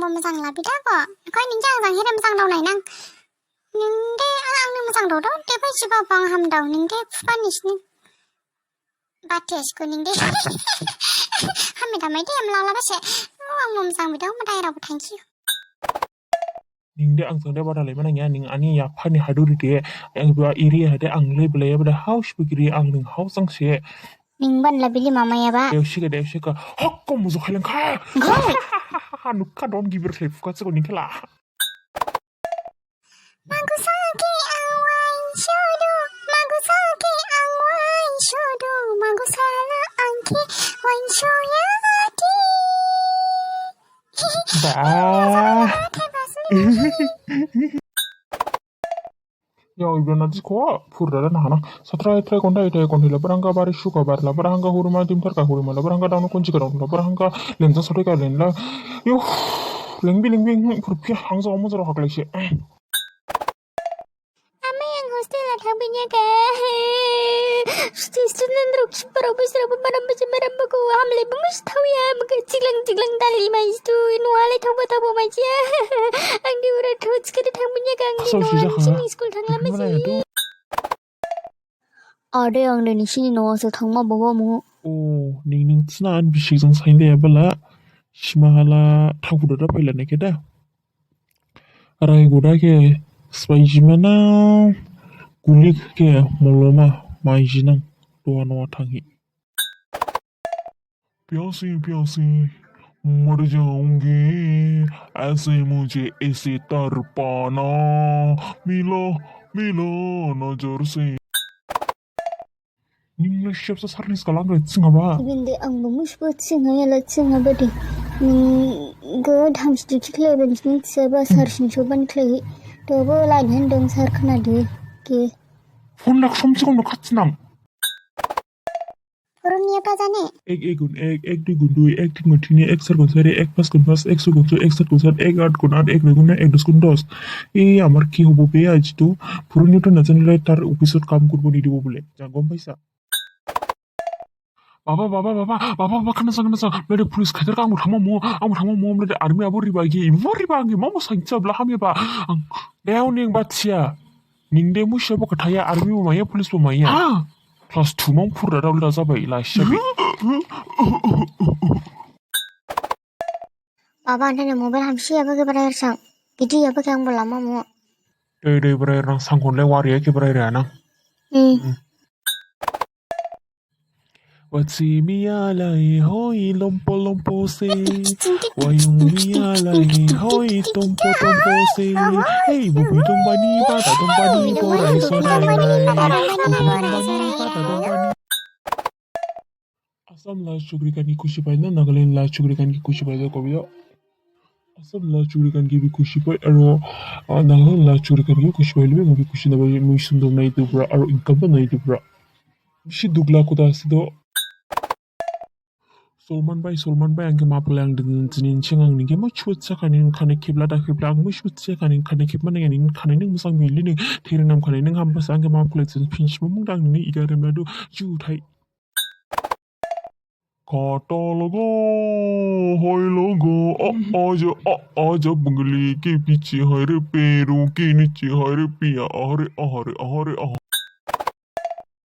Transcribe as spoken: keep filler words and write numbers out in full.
Mojang labi da kho. Khoi ning jang jang here mojang dao nai nang. Ning de ang ning mojang dao dao. De phai siba bang ham dao. Ning de phupa nis ning. Bates ko ning de. Hami da mai de am lao la ba se. Ang mojang bi dao madai rao thank you. Ning de ang jang de bada lai mana ya ning ani ya phani haduri de. Ang ba iri hade ang lai belai ya bada house bigiri ang ning house ang se. Ning ban la bili mama ya ba. Deusi ka deusi ka. Hok ko muzu khalang kha. Nukha don gibir khlai phuka chiko ning khala. Magusa ke ang wain shodu, magusa ke ang wain shodu, magusa la ang ke wain shoya di. Ba. Yo, ibra na disko, phur dada na hana. Satra etra konda ita konda la baranga bari suka bar la baranga huruma dim tarka huruma la baranga daun konji ka daun la baranga lensa sote ka len la. Yo, lengbi lengbi phur pia hangsa omo jaro haklai se. Amai ang hostel a thangbinya ka. Student rok siparo bisra bo maram baje maram bago hamle bo mas thauya baga chiklang chiklang dali mai stu inu ale thauba thauba mai jia. Ang di ura thut sekali thangbinya ka ang di no ang sini school thangla mai si. Ade ang de nisini no se thangma bobo mu. O, ning ning tsna an bisik jang sain de bala. Sima hala thangku dada phaila ne keda. Rai goda ke spai jimana, gulik ke moloma mai jinang, doa noa thanghi. प्यासी प्यासी मर जाऊंगी, ऐसे मुझे ऐसे तड़पाना, मिलो मिलो नजर से. Ning la siap sa sarnis kalang re tsing haba. Ibin de ang bo mus bo tsing ha ya la tsing haba de. Ning go dham stu chikle ben ning seba sar sin so ban kle. To bo la nhen dong sar khna de ke. Phone lak som chikom no khatsinang. Purun niya pa jane. Ek ek gun ek, ek dui gun dui, ek tin gun tini, ek sar gun sari, ek pas gun pas, ek su gun su, ek sat gun sat, ek at gun at, ek nai gun nai, ek dos gun dos. E amar ki hobo be aji to. Purun niya to na jane lai tar office ot kam kurbo ni dibo bole. Ja gom paisa. Baba, baba, baba, baba, baba, khana sa, khana sa. Mede police khatar ka ang thangma mo, ang thangma mo, mede army abo riba ge, ibo riba ge, mamo sangcha bla hamya ba. Ang, deo ning ba chia. Ning de musa bo kathaya army bo maya, police bo maya. Ha. Class two mang phur dada ulta jabai la shabi. Baba, ante ne mobile hamsi yaba ke brai sang. Gidi yaba ke ang bola mamo. Dei dei brai rang sangkon le wari ya ke brai rang. Hmm. What's me ala e hoi lompo lompo se. Wayung me ala e hoi tompo tompo se. Hey, bubi dong bani bata dong bani borai sorai rai. Bubi dong bani bata dong bani. Assam la chukri kan ki khushi pai na, Nagaland la chukri kan ki khushi pai da kobi da. Assam la chukri kan ki bi khushi pai, aro, ah, Nagaland la chukri kan ki khushi pai lebe, ngobi khushi na bai, mui sundom na itu bra, aro income na itu bra. Bisi dukh la kuda sido. Solman bai, Solman bai, ang ke maplang din, dinin cheng ang ning ke mo chut sa kanin khane khip la da khip la, ang mo chut sa kanin khane khip ma ning, ning khane ning musang bili ning, thiri nam khane ning ham bas ang ke maplang din, pinch mo mung dang ning, iga rem la do, ju thai. Khata laga, hoi laga, a, a ja, a, a ja, bangli ke piche hai re, peru ke niche hai re, piya, a re, a re, a re, a.